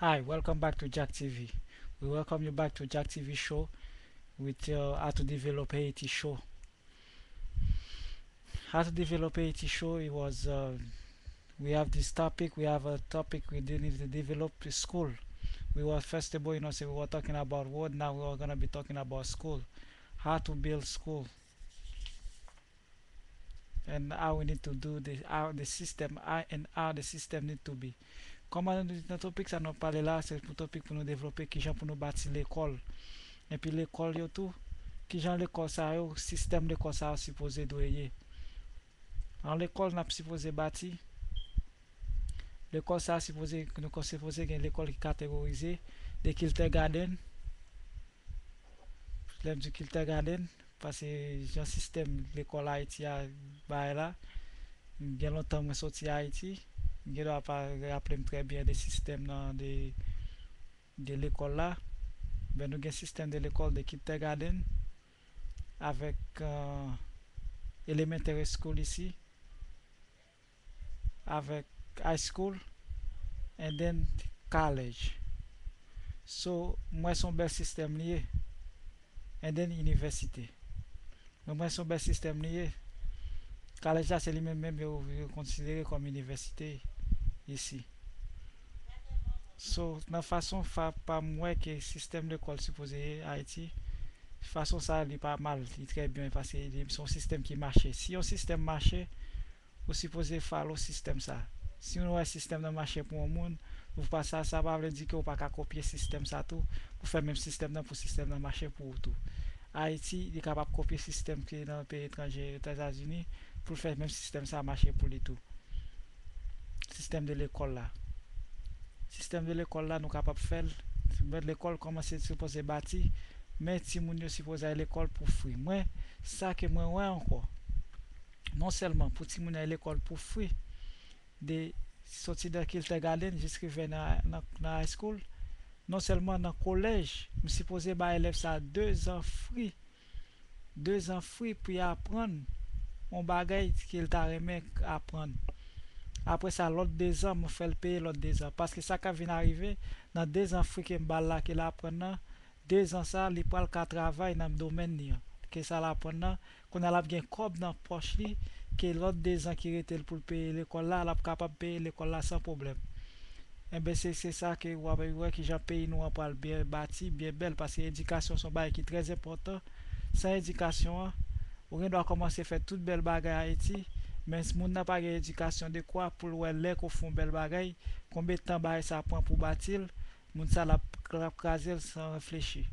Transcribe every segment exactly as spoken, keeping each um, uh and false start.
Hi, welcome back to Jack T V. We welcome you back to Jack T V show with uh, How to Develop Haiti show. How to Develop Haiti show, it was uh, we have this topic, we have a topic we need to develop the school. We were first of all, you know, say we were talking about road, now we are gonna be talking about school. How to build school. And how we need to do the how the system how, and how the system need to be. Kòman nan topik sa nou pale la, se pou topik pou nou devlope kijan pou nou bati lekòl. Epi lekòl yo tou, kijan lekòl sa yo, sistèm lekòl sa yo sipoze dwe ye. An lekòl n ap sipoze bati, lekòl sa sipoze, nou sipoze gen lekòl ki kategorize de kindergarten. Lè m di kindergarten, paske jan sistèm lekòl Ayiti a bay la, gen lontan mwen soti Ayiti, m gen dwa pa raple m trè byen de sistèm nan de, de lekòl la. Ben nou gen sistèm de lekòl de kindergarten avèk uh, elementary school isi, avèk high school, and then college. So m wè se yon bèl sistèm li ye. And then inivèsite. Mwen mwen se yon bèl sistèm li ye. College la se li menm menm yo, yo konsidere kòm inivèsite isi. So nan fason fa, pa m wè ke sistèm lekòl sipoze ye Ayiti, fason sa li pa mal, li trè byen paske li se yon sistèm ki mache. Si yon sistèm mache, ou sipoze follow sistèm sa. Si nou wè sistèm nan mache pou yon moun, ou pa sa, sa pa vle di ke ou pa ka kopye sistèm sa tou, pou fè menm sistèm nan, pou sistèm nan mache pou ou tou. Ayiti, li kapab kopye sistèm ki nan peyi etranje, Etazini, pou l fè menm sistèm sa mache pou li tou. Sistèm de lekòl la. Sistèm de lekòl la, nou kapab fè l. Lekòl kòmanse sipoze bati, men timoun yo sipoze al lekòl pou fri. Mwen, sa ke mwen wè ankò, non sèlman pou timoun al lekòl pou fri, de soti nan kindergarten jis rive nan, nan, nan high school, non sèlman nan kolèj, m sipoze bay elèv sa de zan fri, de zan fri pou y aprann yon bagay ke l ta renmen aprann. Apre sa, lòt de zan, m fè l peye lòt de zan. Paske sa k ap vin arive, nan de zan fri ke m ba l la, ke l aprann nan, de zan sa, li pral ka travay nan domèn li an. Ke sa l aprann nan, kounye a l ap gen kòb nan pòch li, ke lòt de zan ki rete l pou l peye lekòl la, l ap kapab peye lekòl la san pwoblèm. Enben, se, se sa ke w ap wè kijan peyi nou an pral byen bati, byen bèl, paske edikasyon se yon bagay ki trè enpòtan. San edikasyon an, ou gen dwa kòmanse fè tout bèl bagay Ayiti, men moun nan pa gen edikasyon dekwa pou l wè lè ke w fè yon bèl bagay, konbyen tan bagay sa pran pou bati l, moun sa l ap, l ap kraze l san reflechi.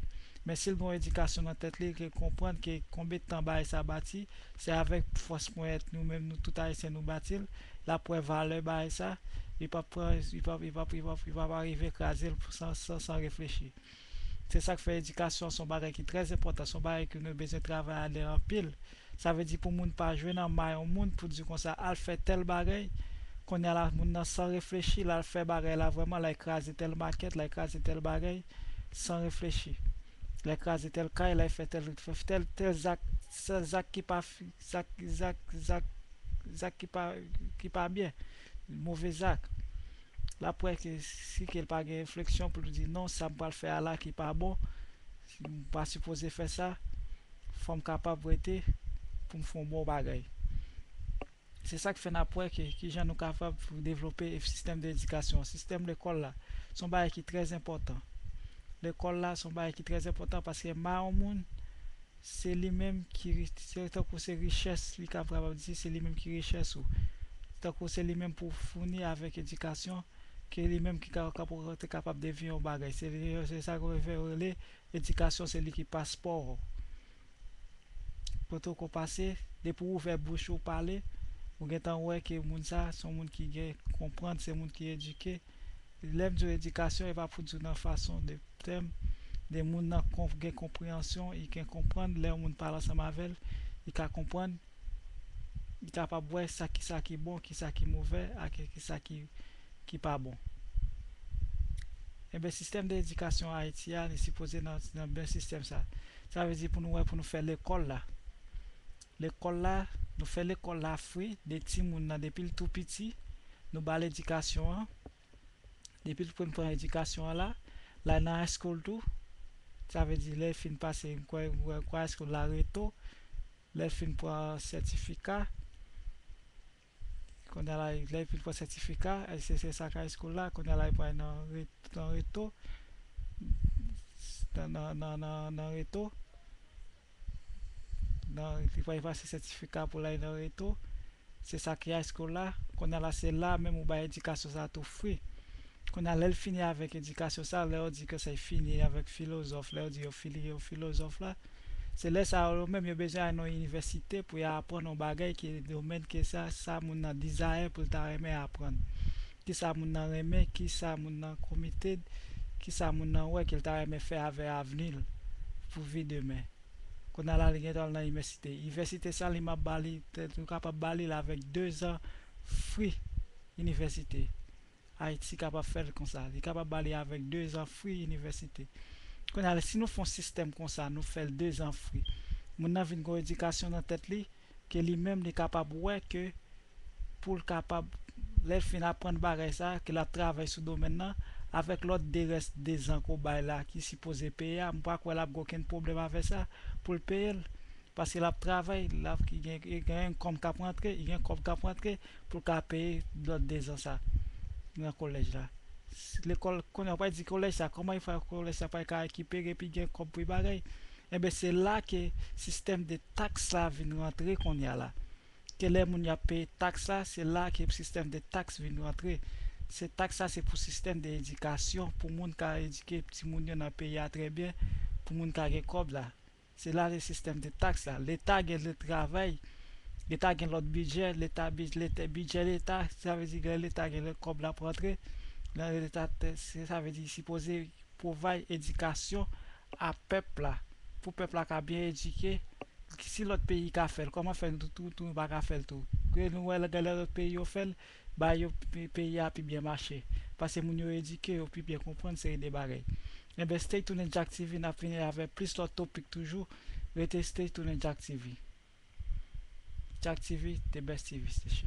Men si l gen yon edikasyon nan tèt li, ke l konprann ke konbyen tan bagay sa bati, se avèk fòs ponyèt nou menm, nou tout Ayisyen nou bati l, l ap wè valè bagay sa, li p ap pran, li p ap, li p ap, li p ap, li p ap arive kraze l san, san, san reflechi. Se sa k fè edikasyon se yon bagay ki trè enpòtan, se yon bagay ke nou bezwen travay anlè anpil. Sa vle di pou moun pa jwe nan may yon moun pou di konsa al fè tèl bagay, kounye a la moun nan san reflechi, l al fè bagay la vrèman, l al kraze tèl makèt, l al kraze tèl bagay, san reflechi. L al kraze tèl kay, l al fè tèl, fè tèl, tèl zak, sa zak ki pa fi, zak, zak, zak, zak ki pa, ki pa byen, move zak. L ap wè ke si ke l pa gen refleksyon pou l di non, sa m pral fè a la ki pa bon, m pa sipoze fè sa, fò m kapab rete pou m fè yon bon bagay. Se sa k fè n ap wè ke kijan nou kapab pou devlope sistèm de edikasyon, sistèm lekòl la. Se yon bagay ki trè enpòtan. Lekòl la, se yon bagay ki trè enpòtan paske ma yon moun, se li menm ki, se tankou se richès, li ka kapab di, se li menm ki richès ou. Tankou se li menm pou founi avèk edikasyon, ke li menm ki ka, ka, te kapab devyen yon bagay. Se, se sa ke yo rele edikasyon, se li ki paspò ou. Kote w ko pase, depi w ouvè bouch ou pale, ou gentan wè ke moun sa, se yon moun ki gen konprann, se moun ki edike. Lè m di w edikasyon, e pa pou di w nan fason de tèm, de moun nan konp, gen konpreyansyon, li gen konprann, lè yon moun pale ansanm avè l, li ka konprann, li kapab wè sa ki, sa ki bon, ki sa ki move, ak ki sa ki, ki pa bon. Enben, sistèm de edikasyon Ayiti a, li sipoze nan, nan bèl sistèm sa. Sa vle di pou nou wè, pou nou fè lekòl la. Lekòl la, nou fè lekòl la fri, de timoun nan depi l tou piti, nou ba l edikasyon an, Depi l fin pran edikasyon an la, l al nan high school tou. Sa vle di lè l fin pase, m kwè, m kwè, m kwè high school la reto. Lè l fin pran sètifika, kounye a la, lè l fin pran sètifika, se, se sa k high school la, kounye a la, li pral nan re-, nan reto, nan, nan, nan, nan, nan reto, nan, li pral pase sètifika pou l al nan reto, se sa ki high school la, kounye a la, se la menm ou bay edikasyon sa tou free. Kounye a, lè l fini avèk edikasyon sa, lè yo di ke sa fini avèk filozòf, lè yo di yo fini yo filozòf la, se lè sa yo menm yo bezwen al nan inivèsite pou y aprann yon bagay ki domèn ke sa, sa moun nan desire pou l ta renmen aprann. Ki sa moun nan renmen, ki sa moun nan committed, ki sa moun nan wè ke l ta renmen fè avè avni l pou vi demen. Kounye a la, li gentan al nan inivèsite. Inivèsite sa, li m ap ba li, nou kapab ba li l avèk dezan free inivèsite. Ayiti kapab fè l konsa. Li kapab ba li avèk dezan free inivèsite. Kounye a, si nou fè yon sistèm konsa, nou fè l dezan free. Moun nan vin gen yon edikasyon nan tèt li, ke li menm li kapab wè ke pou l kapab, lè l fin aprann bagay sa, ke l ap travay sou domèn nan, avèk lòt de rès dezan ke w bay la ki sipoze peye a, m pa kwè l ap gen okenn pwoblèm avè sa pou l peye l. Paske l ap travay, l ap gen, gen yon kòb k ap rantre, gen kòb k ap rantre pou l ka peye lòt dezan sa nan kolèj la. Lekòl, kounye a, w pral di kolèj sa, kòman li fè kolèj sa pral ka rekipere epi gen kòb pou bagay? Enben, se la ke sistèm de taks la vin rantre kounye a la. Ke lè moun y ap peye taks la, se la ke sistèm de taks vin rantre. Se taks la, se pou sistèm de edikasyon, pou moun ka edike timoun yo nan peyi a trè byen, pou moun ka gen kòb la. Se la le sistèm de taks la. Leta gen lòt travay. Leta gen lòt bidjè. Leta, bidjè Leta, sa vle di gen Leta gen lòt kòb l ap rantre. Nan Leta, sa vle di sipoze pwovay edikasyon a pèp la. Pou pèp la ka byen edike. Si lòt peyi ka fè l, kòman fè nou tou, tou, nou pa ka fè l tou? Ke nou wè lè lòt peyi yo fè l, ba yo peyi a pi byen mache. Paske moun yo edike, yo pi byen konprann seri de bagay. Enben, stay tuned Jack T V, n ap vini avèk plis lòt topik toujou. Rete stay tuned Jack T V. Jack T V, the best T V station.